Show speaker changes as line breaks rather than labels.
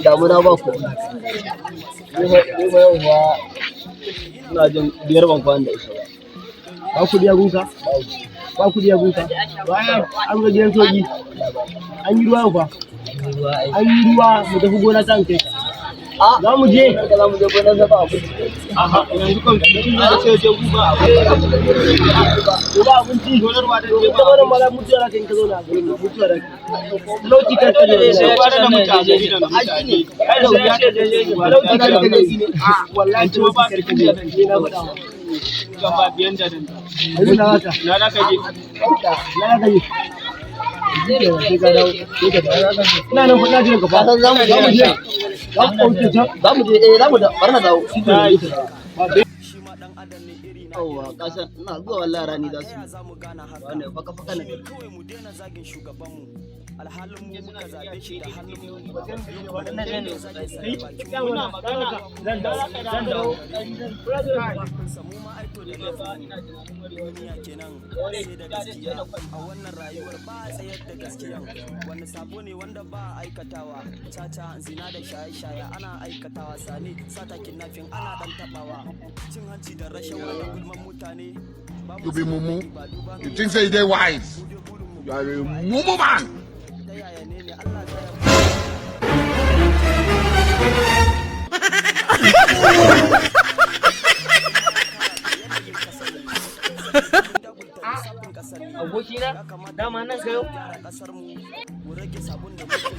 Damuna ba kuɗi. Ni fa yau fa ina jin biyar ban kwana da ita ba.
Ba kuɗi a gunka? Ba kuɗi a gunka? Bayan an ga gidan soji. An yi ruwa yau fa. An yi ruwa, mu tafi gona ta kai ka. Za mu je.
Za mu je gonar zaba abinci.
Aha, yanzu kan mutum ya ce je guba ba abinci. Gonar ba da je ba. Gonar ba mutuwa za ka in ka zauna a garin nan, mutuwa za ka. Talauci kar ka je.
Sai ya da mutane da mutane.
Talauci kar ka je. Wallahi talauci kar ka je. Ni na faɗa ma.
Gaba biyan da danta.
Yanzu na haka.
Na da kaje.
Na haka ne. Sai ka dawo. Sai ka dawo. Ina nan fa ina jiran ka fa.
Za mu je.
Za mu je. Za mu ɗauke ta.
Za mu je, eh, za mu da bar na dawo. Yawwa, kasan ina zuwa wallahi rani za su yi. Wannan faka faka na gari.
Kawai mu daina zagin shugabanmu, alhalin mu muka zabe shi da hannunmu.
Muna magana. Zan dawo. Zan dawo.
Mu ma aito da laifin duniya kenan, sai da gaskiya a wannan rayuwar, ba a tsayar da gaskiya. Wani sabo ne wanda ba a aikatawa? Caca, zina da shaye-shaye ana aikatawa, sane sata, kidnapping ana dan tabawa, cin hanci da rashawa da gulman mutane ba mu
You be mumu.
ba duba.
You think say you dey wise? You are a mumu man.
Ta yaya ne ne Allah zai
Abokina, dama nan kayo.
Mu rage sabon da muke